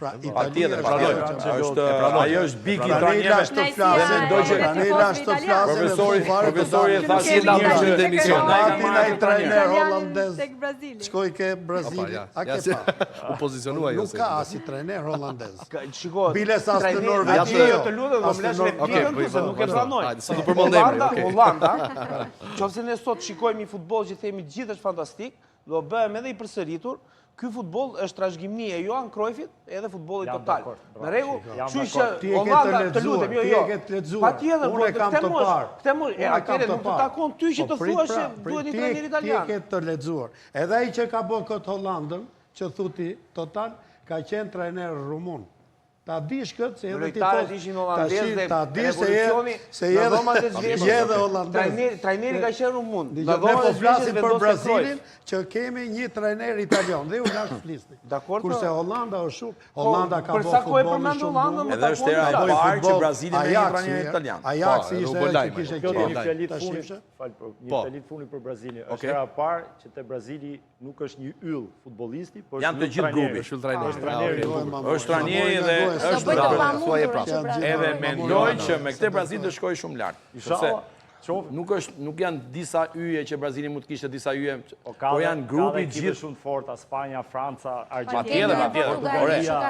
Pra, Italia është patjetër, është ajo është big i trajnerëve. Të flasim, mendoj që tani lash të flasim. Profesori, profesori e tha si mirë që në emision. Pati ai trajner holandez. Shkoi ke Brazili, a ke pa? U pozicionua jo. Nuk ka asnjë trajner holandez. Shiko, Biles as në Norvegji. Jo, të lutem, do më lësh replikën këtu se nuk e pranoj. Hajde, s'do përmend emrin, okay. Holanda, qoftë se ne sot shikojmë një futboll që themi gjithë është fantastik, do bëhem edhe i përsëritur, ky futboll është trashëgimi e Johan Cruyffit edhe futbollit total. Në rregull, kështu që Holanda të lutem, jo, jo. Ti e ke të lexuar. Patjetër, unë e kam të parë. Këtë moshë, e atëherë nuk të takon ty që po të thuash se pra, duhet një trajner italian. Ti e ke të lexuar. Edhe ai që ka bërë këtë Holandën, që thu ti total, ka qenë trajner rumun. Ta dish këtë se edhe ti po ishin holandezë dhe ta dish se je se je edhe je edhe holandez. Trajneri trajneri ka qenë rumun. Ne po flasim për Brazilin që kemi një trajner italian dhe ju lashë flisni. Dakor. Kurse Holanda është shumë, po, Holanda ka bërë futboll shumë bukur. Edhe është hera e parë që Brazili me një trajner italian. Ajaxi po, ishte ajo që kishte qenë. Një fjali të fundit, fal, po, një po. fjali të fundit për Brazilin. Është hera e parë që te Brazili nuk është një yll futbollisti, por është një trajner. Grupi. Është trajneri. Është trajneri. Është trajneri dhe është thuaje prapë. Edhe mendoj që me këtë Brazil do shkojë shumë lart. Sepse nuk është nuk janë disa yje që Brazili mund të kishte disa yje, po, po janë grupi gjithë shumë të forta, Spanja, Franca, Argentina. Patjetër, patjetër.